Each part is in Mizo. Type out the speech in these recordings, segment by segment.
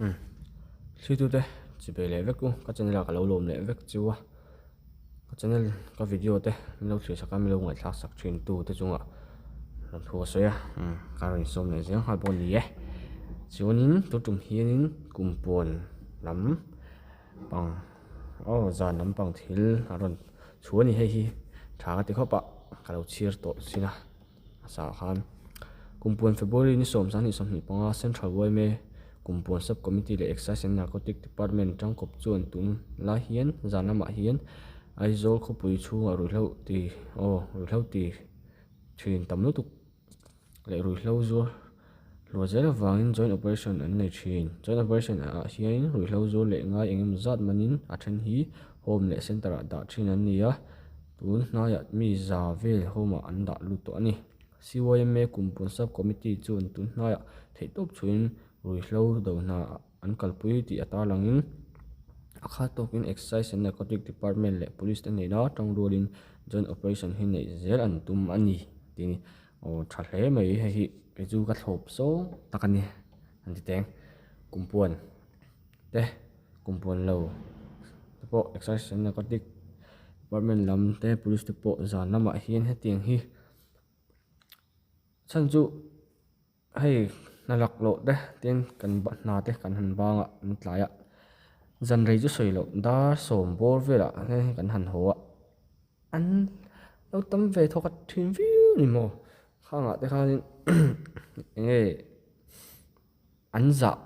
Umm thluitute chibei leh vek u ka channel ah ka lo lawm leh vek chu a ka channel ka video te min lo thlir sak a min lo ngaihthlak sak thin tu te chungah rawn thu a sawi a umm ka rawn insawm leh zel nghal pawh a ni e chuanin tun tum hianin kum pawn lam pang aw zan lampang thil a rawn chhuah a ni hei hi tha ka ti khawp a ka lo chhiar tawh sin a. Hmasa khan Kumpuan February ni 25 Central yma Kumpuan Sub Committee leh Excise and Narcotic Department tangkawp chuan tun lai hian zan lamah hian Aizawl khawpui chhungah ruihhlo ti aw ruihhlo ti thin tam lutuk leh ruihhlo zuar hluah zel avangin Joint Operation an nei thin. Joint Operation ah hian ruihhlo zuar leh ngai engemaw zat manin a then hi Home leh Centre ah dah thin an ni a. Tun hnaiah mi za vel home ah an dah lut tawh a ni. CYMA Kumpun Sub Committee chuan tun hnaiah theihtawp chhuin ruihhlo do hna an kalpui tih a tarlangin a khat tawkin Excise and Narcotic Department leh Police te nena tangrualin Joint Operation hi neih zel an tum a ni tih a ni. Aw tha hle mai hei hi kei chu ka thlawp zawng tak a ni an ti teng. Kumpuan. te kum puan lo te pawh excise and narcotic department lam te police te pawh zan lamah hian hetiang hi chhan chu hei hna lak loh te tin kan hna te kan han bang a an tlai a zan rei chu sawi loh dar sawm bawr velah te kan han haw a an lo tam ve thawk a thin viau a ni maw khangah te khanin eng nge. An zah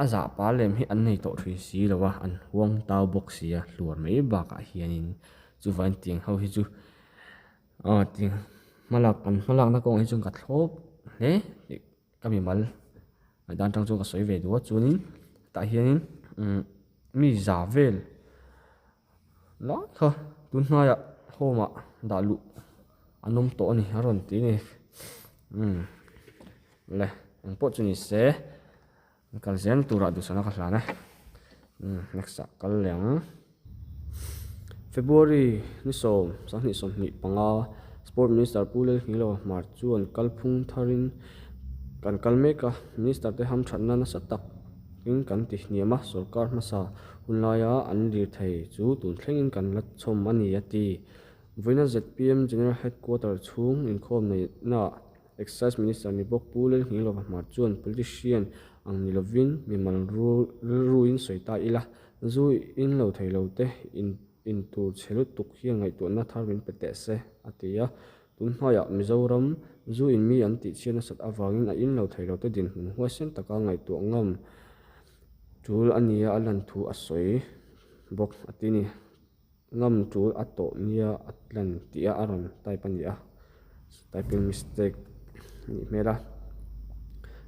a zah pa lem hi an nei tawh thin si lo a, an huang tau bawk si a, hluar mai bakah hianin chuvain tiang ho hi chu aw tiang hmalak an hmalakna kawngah hi chuan ka thlawp hle tih ka mimal ngaihdan atang chuan ka sawi ve duh a chuanin tah hianin umm mi za vel Lai kha tun hnaiah home ah dah luh an awm tawh a ni a rawn ti a ni umm le eng pawh chu ni se an kal zel turah duhsakna ka hlan a umm next ah kal leh ang February ni 10 2025 Sport Minister Pu Lalhngilo Hmar chuan kalphung tharin kan kal mek a Minister te hamthatna nasa tak in kan ti hniam a sorkar hmasa Hun laia an lirthei chu tun thlengin kan la chhawm a ni, a ti. Vawiina zpm General Headquarter chhung inkhawm neihnaah Excise Minister ni bawk Pu Lalnghinglova Hmar chuan politician ang ni lovin mimal rilruin sawi ta ila, zu in lo thei lo te in tur chhe lutuk hian ngaihtuahna thar min pe teh se, a ti a. Tun hnuaiah Mizoram zu in mi an tihchhiat nasat avangin a in lo thei lo te dinhmun huaisen taka ngaihtuah ngam Tul a nia a lan thu a sawi bawk a ti ni. Ngam tul a tawh nia a lan tih a a rawn type a ni a, typing mistake a nih hmel a.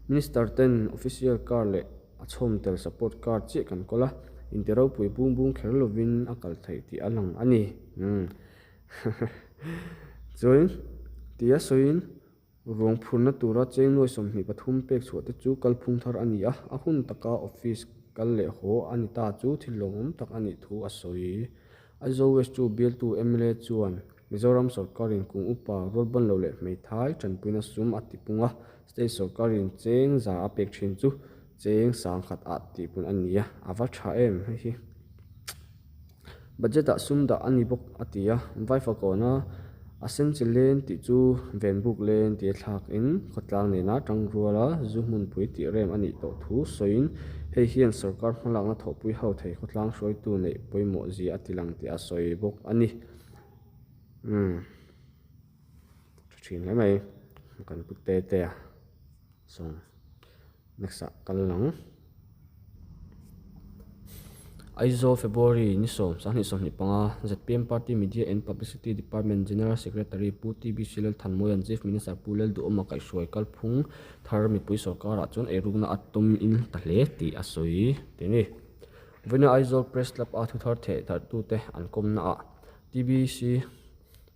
Minister ten official car leh a chhawm tel support car chiah kan kawl a, inti ropui bung bung kher lovin a kal theih tih a lang a ni. Umm Chuan tia sawiin. Ruang phurna tura cheng nuai 23 pek chhuah te chu kalphung thar a ni a, a hun taka office kal leh haw a ni ta chu thil lawmawm tak a nih thu a sawi. Aizawl West chu bialtu mla chuan Mizoram sawrkarin kum upa rualban lo leh hmeithai tanpuina sum a tipung a, state sawrkarin cheng za a pek thin chu cheng 10,000 ah tihpun a ni a, a va tha em hei hi. Budget ah sum dah a ni bawk a ti a, Vaifakawna a senchi len tih chu Venbuk len tia thlak in khawtlang nena tangruala zu hmunpui tih rem a nih tawh thu sawiin hei hian sorkar hmalakna thawhpui ho thei khawtlang hruaitu neih pawimawh zia a ti lang tih a sawi bawk a ni. Umm tha thin hle mai kan pu te te a sawng. Next ah kal ang. Aizawl February ni 10 2025 zpm Party Media and Publicity Department General Secretary Pu TBC Lalthanmawia'n Chief Minister Pu Lalduhawma kaihhruai kalphung thar mipui sorkarah chuan eirukna a tum in ta hle tih a sawi ti a ni. Vawiina Aizawl Press Club a thuthar theh thartute an kawmnaah TBC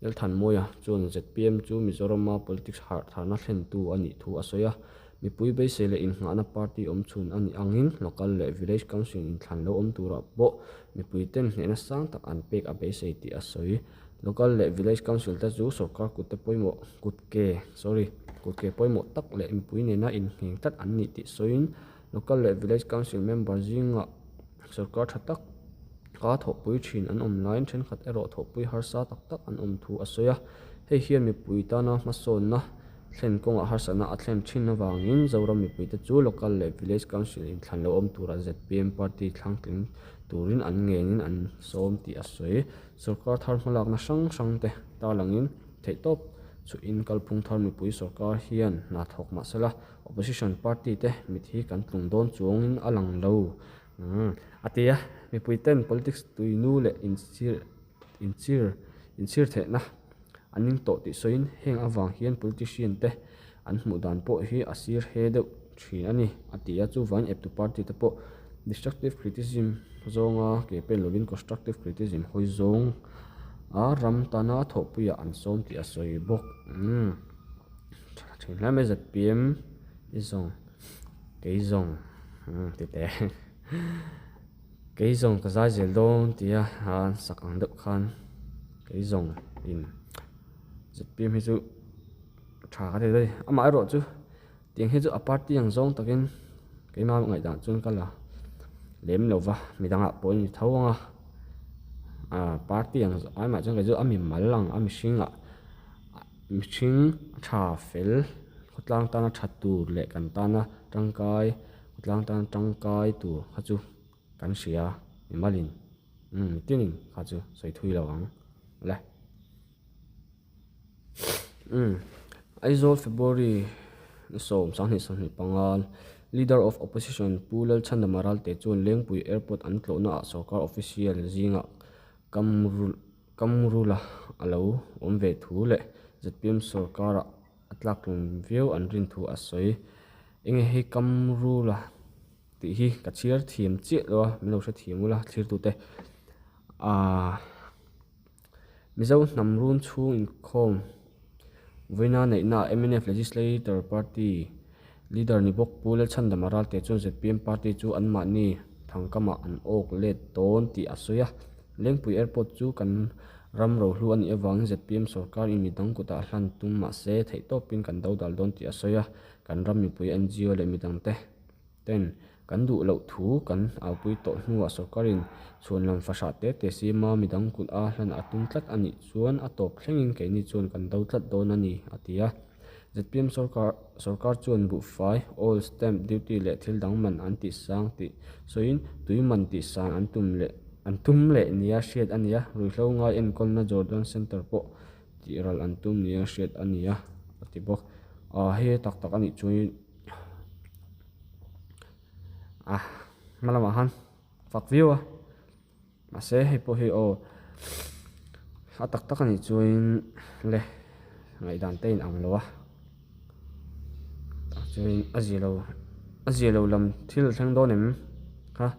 Lalthanmawia chuan zpm chu Mizorama politics harh tharna thlentu a nih thu a sawi a, mipui beisei leh innghahna party awm chhun a nih angin local leh village council inthlan lo awm turah pawh mipuiten hnehna sang tak an pek a beisei tih a sawi. Local leh village council te chu sorkar kutte pawimawh kutke sorry kutke pawimawh tak leh mipui nena inngheng tlat an nih tih sawiin. Local leh Village Council member zingah sorkar tha tak ka thawhpui thin an awm laiin thenkhat erawh thawhpui harsa tak tak an awm thu a sawi a. Hei hian mipui tana hmasawnna thlen kawngah harsatna a thlen thin avangin Zoram mipuite chu Local leh Village Council inthlan lo awm tura zpm party thlangtling turin an ngenin an sawm tih a sawi. Sorkar thar hmalakna hrang hrangte tarlangin theihtawp chuhin kalphung thar mipui sorkar hian hna thawk mahsela Opposition party te mit hi kan tlung dawn chuangin a lang lo a ti a, mipui ten politics tuinu leh inchhir inchhir inchhir theihna an ning tawh tih sawiin heng avang hian politician te an hmuh dan pawh hi a sir he deuh thin a ni a ti a, chuvangin eptu party te pawh destructive criticism zawnga ke pen lovin constructive criticism hawi zawng a ram tana thawhpuiah an sawm tih a sawi bawk. Tha thin hle mai zpm i zawng kei zawng umm ti teh kei zawng ka zai zel dawn tia an sak ang deuh khan kei zawng in zpm hi chu tha ka ti daih amaherawh chu tiang hi chu a party ang zawng takin keimah ngaihdan chuan ka la lem lo va midangah pawh a ni tho ang a ah party ang ai mah chuan kei chu a mimal ang a mihringah. Mihring tha fel, khawtlang tana tha tur leh kan tana tangkai, khawtlang tana tangkai tur kha chu kan hria mimalin umm mitinin kha chu sawi thui lo ang le. Umm Aizawl February ni 10, 2025 Leader of Opposition Pu Lalchhandama Ralte chuan Lengpui Airport an tlawhnaah sorkar official zingah Kamrul Kamrula a lo awm ve thu leh zpm sorkarah a tlaktlum viau an rin thu a sawi. Enge hei Kamrula tih hi ka chhiar thiam chiah lo a, min lo hrethiam ula thlirtute. Aaa Mizo hnam run chhung inkhawm vawiina neihnaah mnf Legislator Party Leader ni bawk Pu Lalchhandama Ralte chuan zpm party chu anmahni thangkamah an awk let dawn tih a sawi a. Lengpui Airport chu kan ram rohlu a nih avangin zpm sorkar in midang kutah hlan tum mah se theihtawpin kan dodal dawn tih a sawi a. Kan ram mipui ngo leh midangte ten kan duh loh thu kan aupui tawh hnuah sorkarin chhuanlam fahrah te te siama midang kut a hlan a tum tlat a nih chuan a tawp thlengin keini chuan kan do tlat dawn a ni, a ti a. Zpm sorkar sorkar chuan buhfai, oil, stamp duty leh thil dang man an tih sang tih sawiin tui man tih san an tum leh an tum leh nia hriat a ni a, ruihhlo ngai enkawlna Jordan Centre pawh tih ral an tum nia hriat a ni a, a ti bawk. Aaa hei tak tak a nih chuan. A hma lamah khan fak viau a mahse hei pawh hi aw a tak tak a nih chuan le ngaihdan te a inang lo a tah chuan a zia lo a zia lo lam thil a thleng dawn em kha a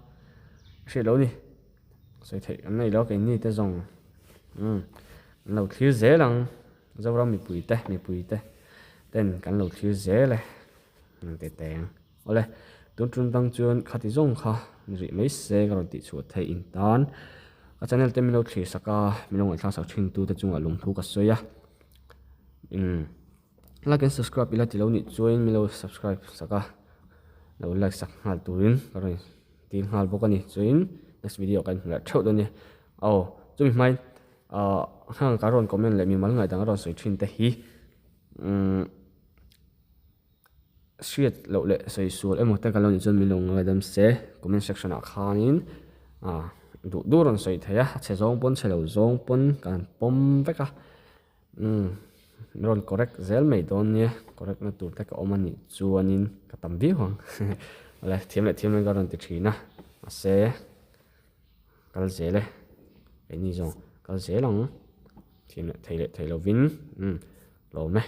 hriat loh a ni sawi theih an nei lo a keini te zawng umm an lo thlir zel ang. Zoram mipuite mipuite ten kan lo thlir zel e an ti teng. Awle, tun tum dang chuan khati zawng kha ni rih mai se ka rawn tih chhuah theih in tan. Ka channel te min lo thlir sak a, min lo ngaihthlak sak thin tu te chungah lungthu ka sawi a. Umm like and subscribe ila ti lo nih chuan min lo subscribe sak a, lo like sak nghal turin ka rawn ti nghal bawk a ni. Chuan next video ah kan inhmu leh theuh dawn a ni. Aw chumi hmain. Ahh heng ka rawn comment leh mimal ngaih dang a rawn sawi thin te hi umm hriat loh leh sawi sual emaw te ka lo nih chuan min lo ngaidam se comment section ah khanin ah duh duh rawn sawi thei a a chhe zawng pawn chhe lo zawng pawn kan pawm vek a umm min rawn correct zel mai dawn nia correct na tur te ka awm a nih chuanin ka tam viau ang awle thiam leh thiam lo in ka rawn ti thin a mahse. Kal zel e, keini zawng kal zel ang, thim leh thei leh thei lovin umm lawm e.